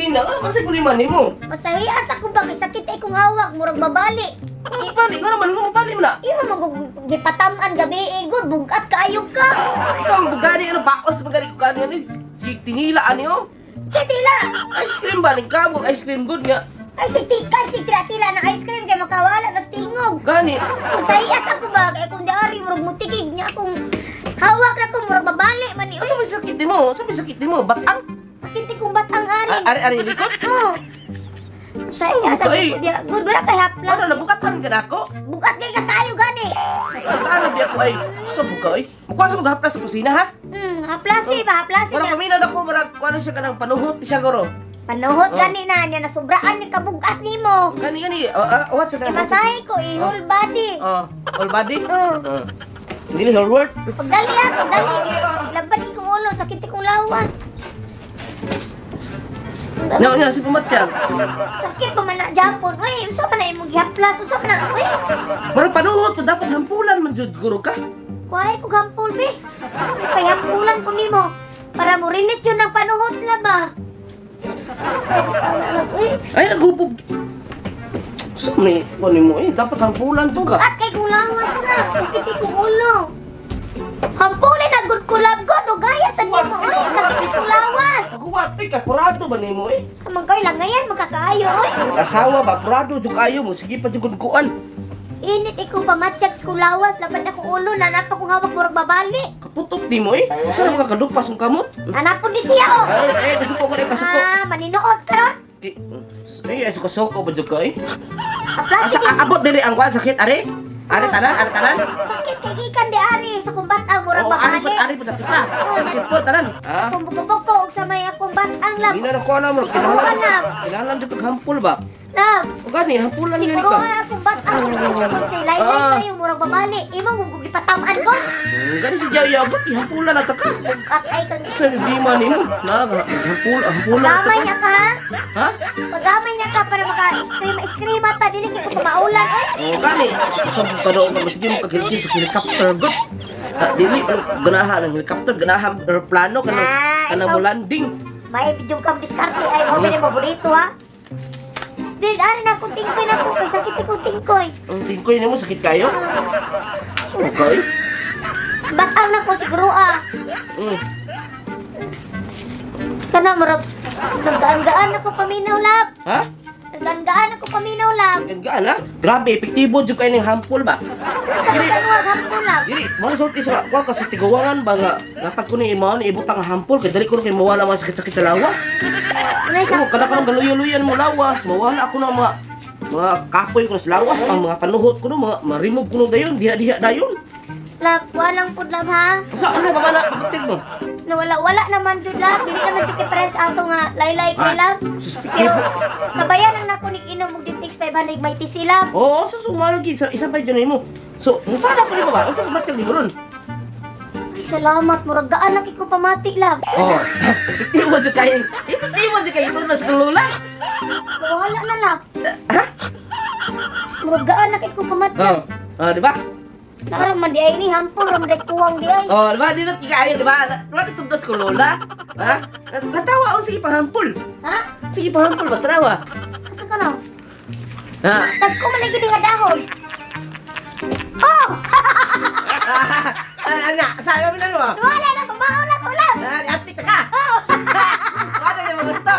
kusina, ano kasi problema nimo? Masahias ako ba kay sakit ay kong hawak, murag babali. Bali, nga naman, nga bali mo na. Imo man gud gipataman gabi eh, gud bugat kaayo ka. Ikaw ang bugani, ano, baos, bugani ko gani, ano, si tinila, ano yun? Si Tila. Ice cream ba, nagkabog, ice cream good nga. Ay si Tika, si Tila Tila ng ice cream kay makawala na sa tingog. Gani, Masahias ako ba kay kung diari murag mutigig niya akong hawak na ko murag babali man ni. asa may sakit nimo? Asa may sakit nimo? Batang? Sakit kong batang ari. Ari, ari, likod? Oh. Masahias ako Ay. diya. Gud wala kay hapla. Ano, nabukatan ka na ako? Bugat kay ka kayo gani. Ano, di ako ay, sa buka ay. Mukha sa mga haplas sa kusina, ha? Haplasi ba, haplasi Parang ka. paminaw na ako, marag, kung ano siya kanang panuhot siya guro. Panuhot Oh. gani na niya nasubraan ni kabugat nimo. Gani, gani, what siya kanang Imasahe ko i whole body. Oh, all body? Oh. Oh. Hindi ni whole world? Pagdali ha, pagdali. Labad kong ulo, sakit kong lawas. Nya, nya, si pumatyan. Sakit pa man na Japon. Uy, unsa man na imong gihaplas, unsa man na uy. Marag panuhot, pa dapat hampulan man jud guro ka. Kuhay ko hampul be. Kay hampulan ko nimo para mo relate yun ang panuhot la ba. Uy, Ay, naghubog. Sa may, ano mo eh, dapat hampulan to ka. bugat kay kong lawas na. Sakit kong ulo. Hampulin na gud kulab ko, no gaya sa nimo uy, sakit kong lawas. Paghuwat, eh, kapurado ba nimo eh? Sa mga kayo langayan magkakaayo uy. Asawa ba, purado, jud kayo mo, sige pa jud kuan. Init ikaw pamatsyag sa kulawas, laban ako ulo, nanapa kong hawak murag babali. Kaputok nimo eh. Sa na makakadupas ang kamot? Anapon ni siya oh. Ay, ay, kasuko ko rin, kasuko. Ah, maninood ka ron. Ay, ay, suko-suko ba jud ka eh? Aplasi Asa, abot diri ang kuan sakit, ari? Ari tanan, ari tanan. Sakit kay gikan di ari sa kong batang murag Oo, ari babali. pa, ari pa dapit na. Sakit po tanan. Ha? Kung buko-buko og sa may akong batang lab. Hindi na ko alam mo. Siguro alam. Kinahanglan jud paghampol ba? Lab. O gani, hampulan gani Siguro ka. nga akong batang kung say laylay kayo murag babali. Imo mong gipataman ko. Gani si Jayo, abot ihampulan na ta ka. At ay kang Sa bima nimo, na hampul, hampulan na ta Pagamay ka. niya ka ha? Ha? Pagamay niya ka para maka-extreme, extreme ta dili kay ko pamaulan oy. O gani, sa kado ka mas di mo kagilti sa helicopter god. Ah, dili ganaha ng helicopter, ganaha ang aeroplano kanang Ah, kanang ikaw- mo landing. May bidyo kang diskarte ay mo ni paborito ha. Dili ari na akong tingkoy na ko kay sakit akong tingkoy. Ang tingkoy nimo sakit kayo. Okay. Batang na ko siguro ah. Kana murag naggaan-gaan ako paminaw lab. Ha? Naggaan-gaan ako paminaw lab. Gaan ha? Grabe, epektibo jud kayo ning hampol ba? Sa magkanuwag hampol lab. Dili, mga sulti sa kuha kasi tiguangan ba nga dapat ko ni imaon ibutang ang hampol kay dali ko na kay mawala mga sakit-sakit sa lawas. Unay sa Oo, kada ka galuyo-luyan mo lawas, mawala ako ng mga kapoy ko sa lawas, ang mga panuhot ko no, mga ma-remove ko no dayon, diha-diha dayon. Lab, walang pud lab ha. Sa ano ba na pagtig mo? Nawala wala naman jud lab. Dili naman jud kay press ato nga laylay kay lab. Pero sabayan ang nako nig inom og Diptex 500 may TC lab. Oo, sa sumalagi sa isa pa jud nimo. So, sana ko nimo ba? Unsa ba nimo ron? Ay, salamat murag gaan na kay ko pamati lab. Oh, epektibo jud kayo. Epektibo jud kayo tunas kang lola. Wala na lab. Ha? Murag gaan na kay ko pamati. Oh, oh, di ba? Nakaroon man di ay ni hampol ram day kuwang di ay. Oh, di ba? Di na kaayo, di ba? Di ba tugdos ko lola? Ha? Natawa on sige pahampol. Ha? Sige pahampol ba tarawa? Asa ka na? Ha? Dagko man lagi nga dahon. Oh! Ah, ana, sa mo na mo. Wala na pamaon na ko lab. Ah, ati ka. Oh! Wala na mo gusto.